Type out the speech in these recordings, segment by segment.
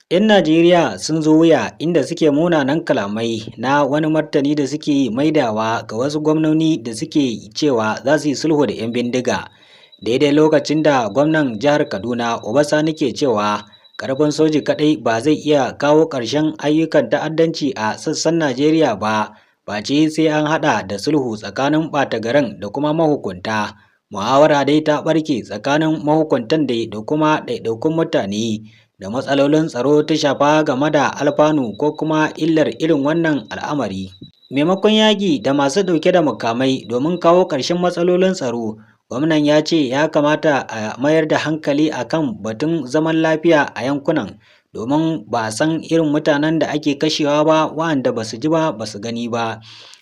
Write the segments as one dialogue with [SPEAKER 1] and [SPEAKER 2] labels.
[SPEAKER 1] 'Yan Najeriya sun zo wuya inda suke munanan kalamai na wani martani da suke maidawa ga wasu gwamnoni da suke cewa za su yi sulhu da 'yan bindiga. Daidai lokacin da gwamnan jihar Kaduna Uba Sani ke cewa ƙarfin soji kaɗai ba zai iya kawo ƙarshen ayyukan ta'addanci a sassan Najeriya ba, face sai an haɗa da sulhu tsakanin ɓata garin da kuma mahukunta. Muhawara dai ta ɓarke tsakanin mahukuntan dai da kuma ɗaiɗaikun mutane da matsalolin tsaro ta shafa game da alfanu ko kuma illar irin wannan al'amari. Maimakon yaƙi da masu ɗauke da makamai domin kawo ƙarshen matsalolin tsaro, gwamnan ya ce ya kamata a mayar da hankali a kan batun zaman lafiya a yankunan domin ba a san irin mutanen da ake kashewa ba waɗanda ba su ji ba ba su gani ba.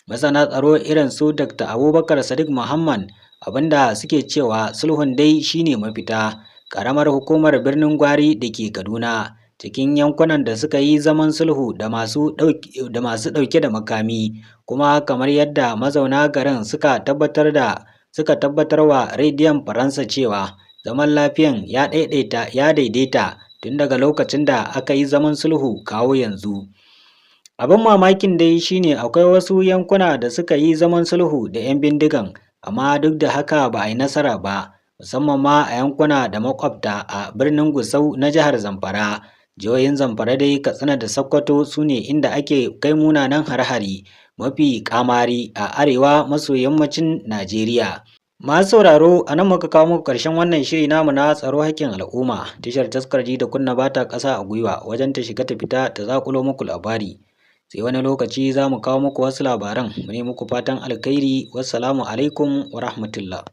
[SPEAKER 1] Masana tsaro irin su Dr. Abubakar Sadiq Muhammad abinda suke cewa sulhun dai shine mafita. Ƙaramar hukumar Birnin Gwari da ke Kaduna cikin yankunan da suka yi zaman sulhu da masu ɗauke da makami, kuma kamar yadda mazauna garin suka tabbatar wa Rediyon Faransa cewa zaman lafiyan ya daidaita tun daga lokacin da aka yi zaman sulhu kawo yanzu. Abin mamakin dai shine akwai wasu yankuna da suka yi zaman sulhu da 'yan bindigan, amma duk da haka ba a yi nasara ba, musamman ma a yankuna da makwabta a birnin Gusau na jihar Zamfara. Jihohin Zamfara dai, Katsina da Sokoto su ne inda ake kai munanan hare-hare mafi kamari a arewa maso yammacin Najeriya. Masu sauraro, a nan muka kawo muku ƙarshen wannan shiri namu na tsaro haƙƙin al'umma. Tashar Taskar Ji da Kunna ba ta ƙasa a gwiwa wajen ta shiga ta fita ta zaƙulo muku labari. Sai wani lokaci za mu kawo muku wasu labaran. Mu ne muku fatan alkhairi. Wassalamu alaikum wa rahmatullah.